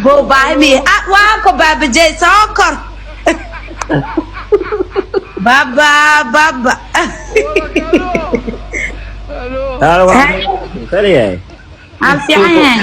Buu baahi ah waa ko baabajey soo kor. Baba baba. Taliyahay. Aan fiican yahay.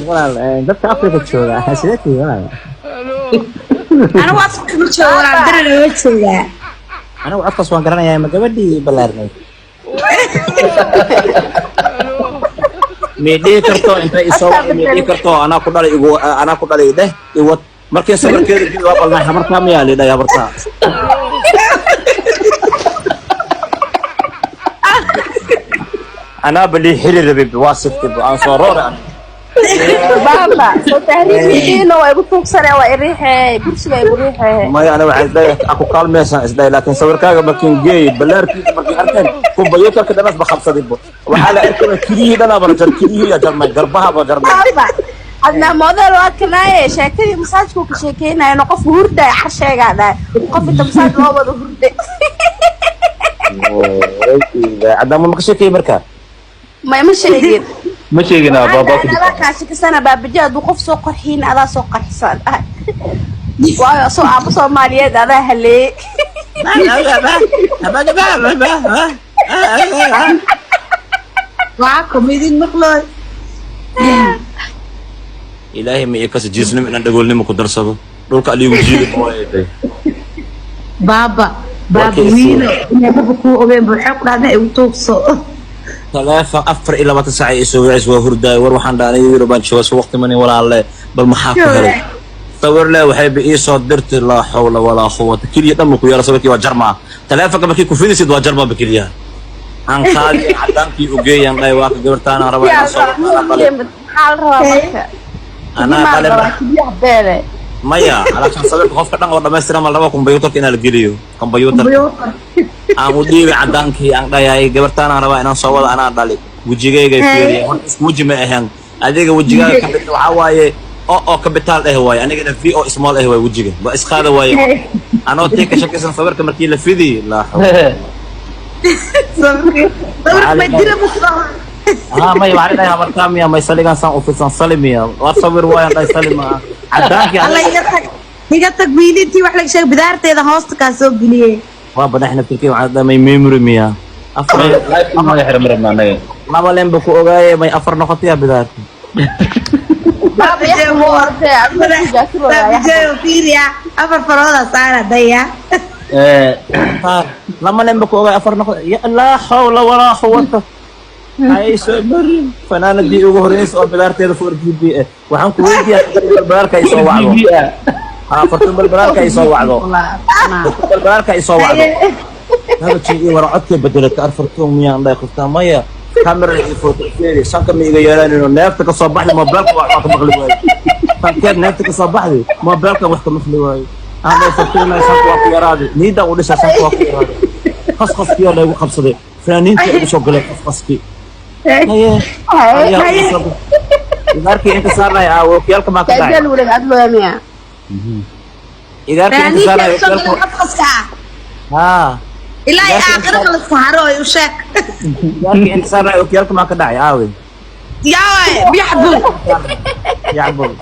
Walaal, dadka Afrika jooga sidee tihiin, walaal? Anigu Afrika ma joogo walaal, daran ma joogaa. Anigu codkaas waan garanayaa, ma gabadhii ballaarnayd? May dhihi karto intay isoo may dhihi karto anaa ku dhalay igu anaa ku dhalay dheh iwad markii sawirkeeda geli waa balnay habartaa miyaa lidhay habartaa. Anaa balii xili rabay waa siftay aan soo roore. Baaba soo tahriibkiina waa igu tuugsanee, waa iriixee, kursiga igu riixee. Maya, ana waxaan isleeyahay aku kaalmeysaan isleeyahay, laakiin sawirkaaga markiin geey ballaarkiisa markii arkeen kumbayuutarka dhanas ba qabsaday bo waxaa la arkay kiliyihii dhanaaba jar kiliyihii yaa jarmay garbahaba jarmay. Baaba adnaa model waa kanaaye, sheekadii masaajku ka sheekeynayno, qofku hurdaay carsheegaa dhahay, qof inta masaaj loo wado hurday. Caddaamo ma ka sheekeeyey marka? May, ma sheegin. Ma sheegin baaba ku adaa kaashikasana baabaji hadduu qof soo qarxiin adaa soo qarxisaan dhahay, waayo soo aabo Soomaaliyeed adaa haleeyey. Waa ko midin maqlooy. Ilaahay ma ii kasa jiisnimo inaan dhagoolnimo ku darsado dhulka aliigu jiidi mooyay. Baaba baaba wiilo inay baba kuu ogeen buu waxay ku dhahdaa igu tuugso. Taleefon 24 saac ay soo wicis, waa hurdaay. War waxaan dhahay aniga yuro baan joogaa soo waqti mani walaalle, bal maxaa ku helay sawir le waxay ba ii soo dirtay, laa xawla walaa quwata, keliya dhan ku yaala sawirkii waa jarmaa. Taleefonka markii ku fidisid waa jarmaa ba keliya aan qaadi cadaankii u geeyaan dhahay waa ka gabartaana rabaa inaan soo anaa qalin. Maxaa la rabaa marka? Anaa maa la qalin rabaa keliyaha beele? Maya, alaashaan sawirka qofka dhan oo dhammaystiran ma la rabaa kombyuutarka inaa la geliyo, kombyuutarka aan u dhiibay cadaankii aan dhayahay gabartaanaan rabaa inaan soo wada anaa dhali wejigayga fiiriya. Horta isku weji ma ahayn adiga, wejigaaga kamid waxaa waaye o capital eh waaye, anigana v o small eh waaye, wejiga waa isqaada waaye. Anoo tii ka shakisan sawirka markii la fidi laa xawla. Sawirka ma dira ma haa maya, waxaan dhahay habartaa miya may saligan saan u fidsan sali miya waa sawir waayan dhahay sali maaha cadaankii. Alla iga tag, iga tag wiilintii wax laga sheegay bidaarteeda hoosta kaa soo geliyey. Waa banaxna firkay, waxaan dhahay may memory miya afar naga xiran marabna anaga. Laba leen ba ku ogaaye may afar noqotaya bidaarta. Baaba yaxbu ortay adigu jaakir waa yaxbu. Baabajeeyo fiiriya afar farooda saara daya. Lama leen ba ku ogaay afar noqo ya laa xawla walaa quwata hay soo marin fanaanadii ugu horreysay oo bidaarteeda 4 GB eh waxaan ku weydiiyaa balbalaalka ay soo wacdo, haa fartun balbalaalka ay soo wacdo, balbalaalka ay soo wacdo haba iyo war codkay bedelata arfartuun miyaan dhahay qoftaa maya kamera iyo photo fiiri sanka ma iga yeelanayno neefta ka soo baxday mobilka wax ka maqli waayo sankeed neefta ka soo baxday mobilka wax ka maqli waayo aan dhahay fartuun sanka waa ku yaraaday niidaan u dhisaa sanka waa ku yaraaday qasqaskiyaa laygu qabsaday fanaaniinta igu soo galay qasqaskii haye ayaa igu soo galay igaarkii inta saarnay ah wakiilka maa ka dhacay. Kaajal walaga adlooya miya? Igaarkii inta saarnay Fanaaniinta soo wakiilka galay qafqaska ah. Haa. Ilaa ay aakhira kala saaro ay u sheeg. Igaarkii inta saarnay wakiilka maa ka dhacay aawe? Yaa yaxbul. Yacbul.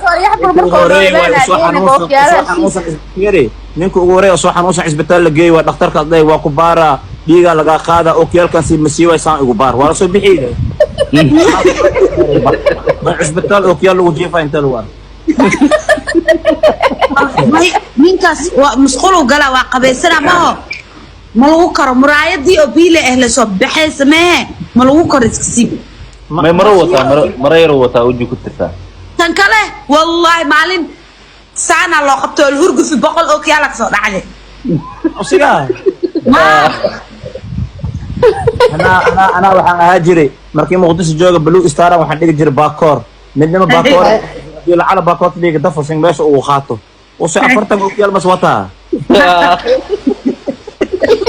Soo yaxbu ninka ugu marka horeeyay waa soo xanuunsan soo xanuunsan fiiri ninka ugu horeeyay oo soo xanuunsan cisbitaal la geeyay waa dhakhtarka aday waa ku baaraa dhiigaa lagaa qaadaa okiyaalkan si ma sii waysaan igu baar waa la soo bixi ba cisbitaal okiyaal lagu jiifaa inta lagu arko. May ninkaas waa musqulu gala waa qabaysana maho ma lagu karo muraayadii oo biile ah lasoo baxaysa mehe ma lagu karo iska siib. May maro wataa, maro maro yar wataa uji ku tirtaa. Tan kale wallaahi maalin saana loo qabto oo hurgufi 100 oo kiyaala kasoo dhacday. Usigaa ma anaa anaa anaa waxaan ahaa jiray markii Muqdisho jooga Blue Star waxaan dhigi jiray baakoor midnimo baakoor hadii lacala baakoorta dhiga dafasing meesha uu qaato use 40 okiyaal mas wataa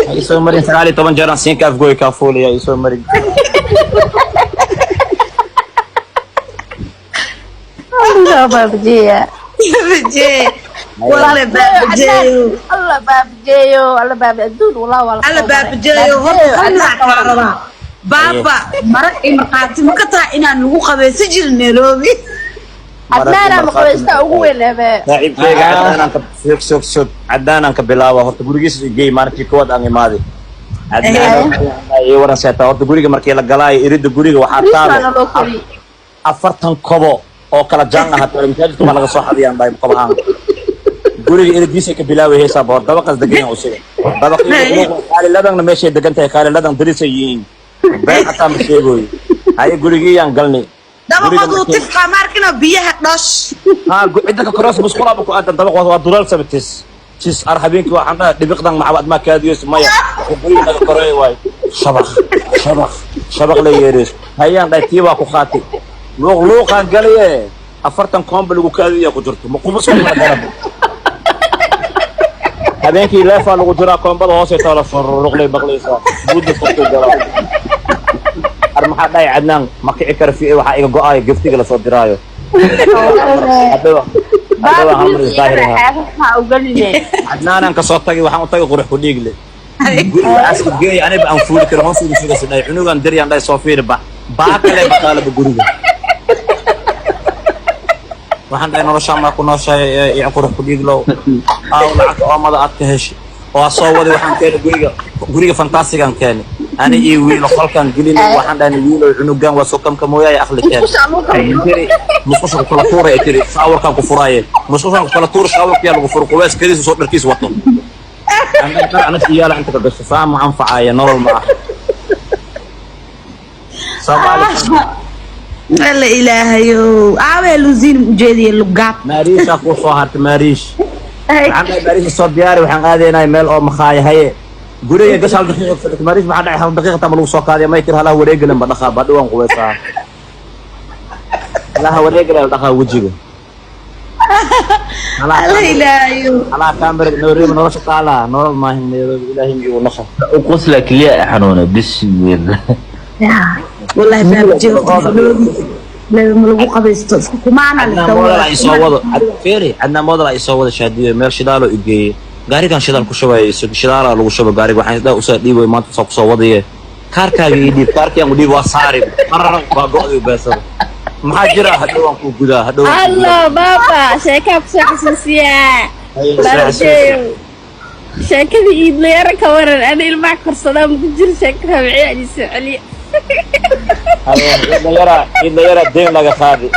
ha isoo marin 19 jeer aan siinka afgooy kaa fuulaya isoo marin. Baabajeeya. Baabajee walle baabajeeyo. Alla baabajeeyo, alla baaba adduun walaa waa la alla soo maray. Baabajeeyo horta Baabajeeyo, hal adnaa lacag kaa rabaa. Baaba marag iyo markhaati ma ka tahay inaan lagu qabaysan jirin Nairobi? Cadnaana ma qabaystaa ugu weyn ebe. Saaxiibkayga Cadnaanaan ka sug sug sug, Cadnaanaan ka bilaaba horta. Gurigiisa igey maalintii koowaad aan imaaday. Cadnaan ii waran seetaa horta. Guriga markii la galaayo, iridda guriga waxaa Bariis taalo baana loo kariyey. 40 kobo oo kala jaan ah. Hata masaajidka baa laga soo xadiyaan dhahay kobahaan. Guriga iridiisa ka bilaabay heesaa boor dabaqas degan yahay usiga. Dabaqii ladanna meeshay degan tahay, kaali ladan darisay yihiin, been xataa ma sheegoy. Haye, gurigiyaan galnay. Dabaqaduu tifqa maarkina biyaha dhosh. Ha, cidda ka koros musqulaaba ku aadan. Dabaq waa dulaal sabatis tis ar. Habeenkii waxaan dhahay dhibiqdan maxabad maa kaadiyeyso? Maya, wuxuu guriga naga koreey waay, shabaq shabaq shabaq la yeereyso. Hayaan dhahay, tii baa ku qaatay. Luuq luuqaan galaye, 40 koomba lagu kaadiya ku jirto. Ma qubus ma garab. Habeenkii leefaa lagu jiraa, koombada hoose taala, furuqlay baqlaysaa, buudda furtay galaa. Ar maxaa dhahay Cadnaan? Ma kici kara fi, waxaa iga go-aayo giftiga lasoo diraayo. Haddaba haddaba hamar isdaahir ahaa. Waxaa ugeline. Cadnaanaan kasoo tagay, waxaan u tagay Qurux ku Dhiigle. Guriga waxaas geey aniba aan fuuli karin, hoos ugu sugaysa dhahay. Cunugan diryaan dhahay, soo fiiri ba baakale bakaalaba guriga. Waxaan dhahay, noloshaan maa ku nooshahay iyo Qurux ku Dhiiglow? Aaw lacagta oomada aad ka heshay waa soo waday. Waxaan keenay guriga, guriga fantaasigan keenay ani iyo wiilo. Qolkaan gelinay, waxaan dhahnay, wiilow, cunugan waa soo kamka mooyaay, aqli keen. Tiri musqusha ku kala tuuray. Ay tiri shaawarkaan ku furaaye, musqushaan ku kala tuur, shaawarkiyaa lagu furo, qubeys keliisa soo dharkiis wato. Dhar anas iyaala inta ka gasho saa ma anfacaaya, nolol ma ah Soomaali. Alla ilaahayow, aawee luziin ujeediye lugaab. Maariishaa kuu soo hartay, Maariish. Waxaan dhahay, Maariisha soo diyaari, waxaan aadaynay meel oo makhaaya. Haye, guriga gas, hal daqiiqa fadhis. Maariish, maxaa dhacay? Hal daqiiqa tama lagu soo qaadiya. May tiri, halaha wareegalan ba dhaqaa ba dhiwan qubaysaa, halaha wareegalan dhaqaa wejiga. Alla ilaahayow. Halaha kaamira Nairobi nolosha taalaa, nolol maahin Nairobi, ilaahay igu naqa. U qosla keliya xanuuna, bismillah. Wallahi baabje ma lagu qabaysto isku kumaana. Cadnaan Model ay soo wado feeri, Cadnaan Model ay soo wado shaadiyo, meel shidaalo i geeyey. Gaarigan shidaal ku shubay, shidaalaa lagu shuba gaariga. Waxaan isdhaa usoo dhiibay maanta, soo kusoo wadaye, kaarkaaga ii dhiib. Kaarkii aan u dhiib, waa saari qarar, waa go'day beesada. Maxaa jira? Hadhow waan kuu gudaa, hadhow waan kuu gudaa. Allo baaba, sheekaa kusoo xasuusiyaa. Baabjeeyo, sheekadii iidlayaro ka waran? Ana ilmaha korsadaa maku jiro sheekada wiciyaa soo celiya. Ciidla yara, ciidla yara, deen laga qaadi,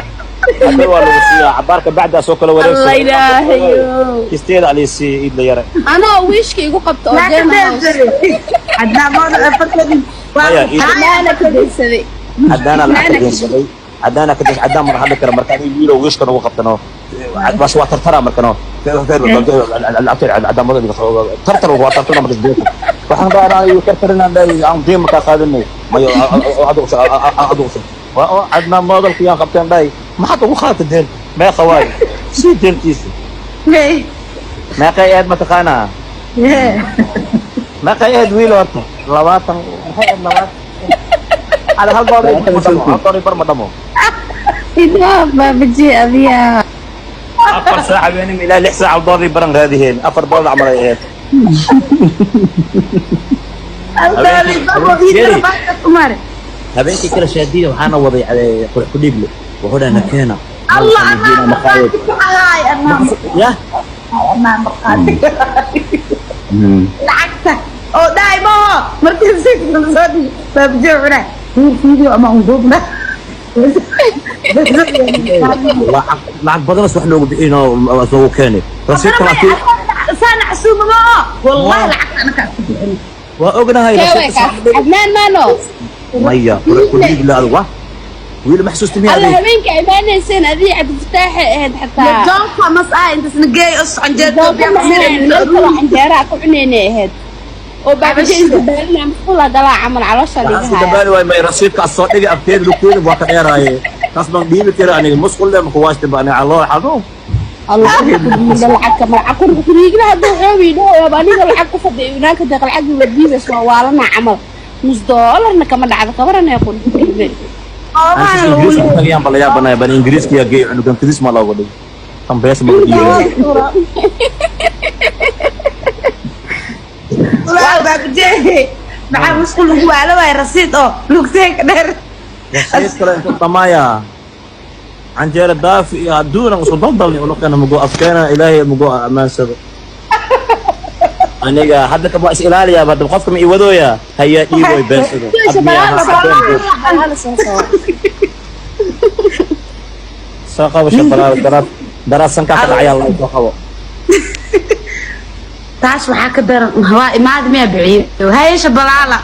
hadhow waa lagu siiyaa cabaarka bacdaa soo kala wareegso. Allah ilaahayo. Kisteeda aliisii ciidla yara. Anoo wiishka igu qabta oo jeema house. Cadnaan Model 4-tan. Maya, Cadnaana ka daysaday. Caddaana lacag ka deensaday, caddaana ka deensaday. Caddaan mana hadli kara. Marka aniga wiilow wiishka nagu qabtano bas waa tartara markano caddaan tartar waa tartara. Marka deenta waxaan dhahaa aniga tartarinaan dhahay, aan diin markaa qaadanay. Mayo, adigu Cadnaan Modelka yaan qabteen dhahay, maxaad ugu qaadata deen? Meeqa waay sii deentiisa? Meeqay aad mataqaanaa? Meeqay ahayd wiil horta? 20 maxay ahayd? 20 hal hal doolar ma dhamo, hal doolar bar ma dhamo. Idaa baabaji adiyaa. 4 saac habeenimo ilaa 6 saac hal doolar baran raadiheen, $4 camal ay ahayd. Habeenkii kale shaadiya waxaana waday Qurux ku Dhiigle. Wuxuu dhahay, nakeena. Allah, anaa markhaati ku ahaay anaa. Ya. Anaa markhaati lacagta oo dhahay maho markii si soo dhigi baabaje wuxuu dhahay, video ama unduubna. Lacag lacag badan wax noogu bixin oo noogu keenay rasiidka laakiin. Saan xasuuma ma wallahi lacagta anaka ku bixin. Waa ognahay rasiidka. Cadnaan maano. Maya, Qurux ku Dhiigle adigu wa wiil ma xasuusti miyaa Alla adiga? Habeenka imaanayseen adii Cabdifataaxay ahayd xataa. Doonka mas ah intasna geey os canjeerto. Doonka ma ahayn, meel kaloo canjeeraa ku cunaynay ahayd oo baabaje isku daalina musqula galaa camal caloosha Waxaan liga isku haya. dabaali waay. May, rasiidkaas soo dhigi afteeda lugteeda waa ka dheeraaye, taas baan dhiibi kara aniga. Musqul le maku waashta ba aniga caloo xanuun. Allah kuriigla lacag kama lacag kuriigla hadduu xoobi dhaho aniga lacag ku fadhiyo inaanka deeq lacag wadiibays waa waalana camal nus doolarna kama dhacdo kabaranaya qurxiigle. Ingiriiska ku tagayaan bala yaabanaya ban. Ingiriiska yaa geey cunugan kadis ma looga dhigay tan bees ma dhiibay. Walaa baabaje Maxaa musqul lagu waalo waay rasiid oo lugteega dheer. Rasiid kale inta dhamaaya, canjeero daafi iyo adduuna isku daldalni unukana mugo afkeena Ilaahay mugo ammaansado. Aniga hadda ka waa is ilaaliyaa, hadda qofka ma i wadooya haya dhiiboy beensado. Shabalaala soo qabo. Soo qabo Shabalaala, daraad daraad sankaa ka dhacayaa la soo qabo. Taas waxaa ka daran waa imaadi miya biciid haye Shabalaala.